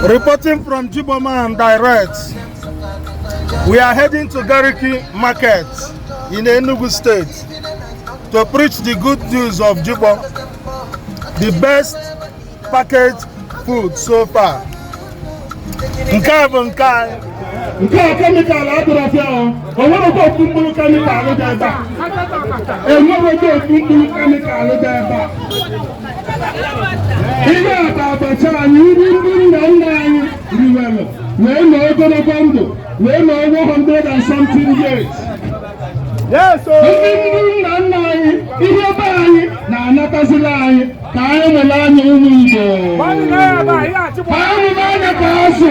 Reporting from Jigboman Direct, we are heading to Garki Market in Enugu State to preach the good news of Jigbo, the best packaged food so far. Nke a bụ nke anyị. Nke a chemical adịrọfịa o. O nwerekwa ofu mkpụrụ chemical dị ebe a. Enwerekwa ofu mkpụrụ chemical dị ebe a. Ihe a bụ abacha anyị, nri ndị nna nna anyị riwere wee nọ ogologo ndụ, wee nọ 100 and something years. Ndị ndị nna nna anyị, ihe be anyị na-anatazila anyị ka anyị mụrụ anya. Ụmụ Igbo, ka anyị mụrụ anya ka azụ,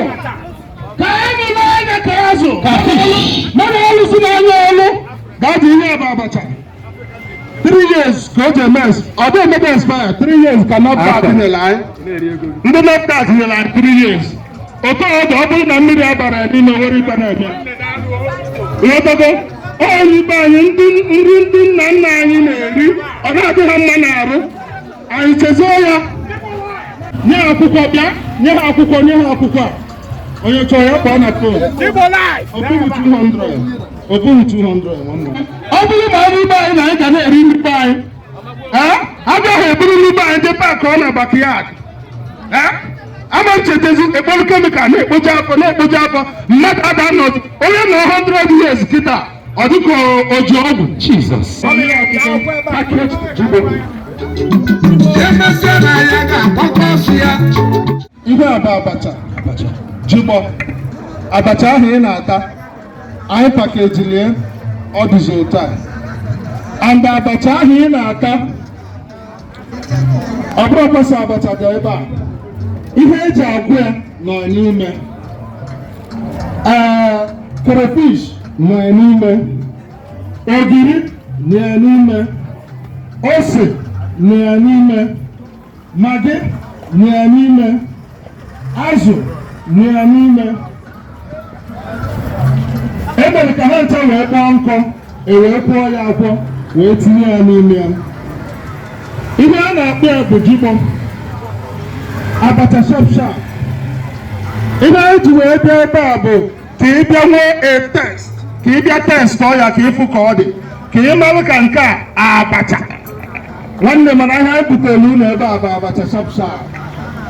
ka anyị mụrụ anya ka azụ, mana ọlụsi n'anya ọlụ ga-adị. Ihe a bụ abacha 3 years ka o ji eme, ọ dị emebe expire 3 years ka NAFDAC nyere anyị. Ndị NAFDAC nyere anyị 3 years. Otu ọ dị, ọ bụrụ na mmiri abara ya n'ime, nwere ibe na-eme. Ịghọtago? Onye ibe anyị, ndị nri ndị nna nna anyị na-eri, ọ na-adị ha mma n'arụ. Anyị chezie ya. Nye ha akwụkwọ, bịa nye ha akwụkwọ, nye ha akwụkwọ a. Onye chọrọ ya, kpọọ na phone. Ọ bụghị 200, ọ bụghị 200, nwanne. Ọ bụrụ na ọrụ ibe anyị na anyị ga na-eri nri be anyị, ee, agaghị eburu nri be anyị jee park ọ na backyard. Ee, ama nchetezi ekpolu chemical na-ekpoju afọ, na-ekpoju afọ mmadụ. Ada nọ onye nọ 100 years kịta, ọ dịka o ji ọgwụ. Jesus. Packaged jigbo. Emesịa na ya ga-agbakọ ọsọ ya. Ihe a bụ abacha, abacha jigbo. Abacha ahụ ị na-ata, anyị package-lie, ọ dịzi otu a. And abacha ahụ ị na-ata, ọ bụrụ kwesị abacha dị ebe a, ihe eji agwụ ya nọ n'ime. Ee, crayfish nọ n'ime, ogiri nọ n'ime, ose nọ n'ime, Maggi nọ n'ime, azụ nọ n'ime. E mere ka ha ncha wee kpọọ nkọ, e wee kwụọ ya akwọ, wee tinye ya n'ime ya. Ihe a na-akpọ ya bụ jigbo abacha sharp sharp. Ihe anyị ji wee bịa ebe a bụ ka ị bịa nwee a test, ka ị bịa test ọ ya, ka ịfụ ka ọ dị, ka ị marụ ka nke a abacha, nwanne. Mana ihe anyị butere unu ebe a bụ abacha sharp sharp.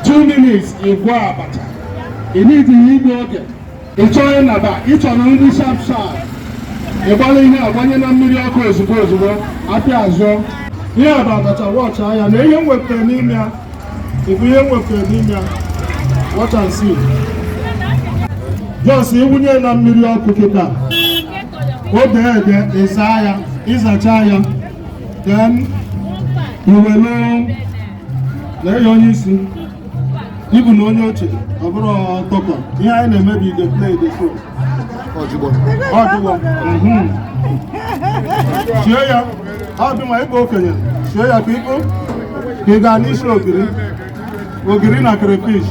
2 minutes ịgwọ abacha. Ị nidịghị igbu oge. Ị chọọ ịnaba, ị chọrọ nri sharp sharp, ị gbara ihe agbanye na mmiri ọkụ ozugbo ozugbo, apịa azụ. Ihe a bụ abacha. Watch anya na ihe m wepụtara n'ime ya. Ịbụ ihe m wepụtara n'ime ya. Watch and see. Just ịwụnye na mmiri ọkụ kịta, o dee ede, ịza ya, ịzacha ya, then iwelu lee ya. Onye isi ịbụ na onye ochie, ọ bụrụ tọkọ. Ihe anyị na-emebi the play the show. Ọjụgbọ. Chie ya, ọ dị ma ịbụ okenye, chie ya ka ịkpụ, ka ị gaa n'isi ogiri, ogiri na crayfish.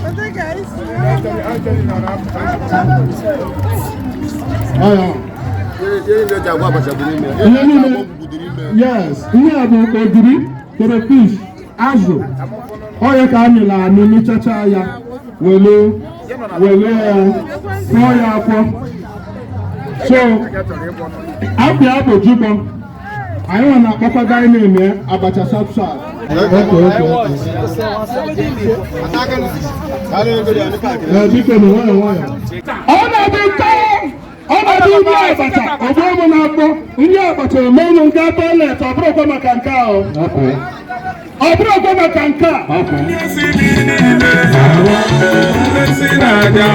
Ọ ya. Ihe niile, yes, ihe a bụ ogiri, crayfish, azụ. Ọ ya ka anyị na-amị mịchacha ya, welu welu ya kwọọ ya akwọ. So abịa bụ jigbo anyị nwa na-akpọkwa anyị na-eme abacha sharp sharp. Okay. Ee, biko nụ, nwayọ nwayọ. Ọ na-adị nke ọ na-adị nri abacha ọgbọ m na-akpọ nri abacha eme unu nga toilet. Ọ bụrụkwa maka nke a o. Ọ bụrụkwa maka nke a. Si niile si na-aja.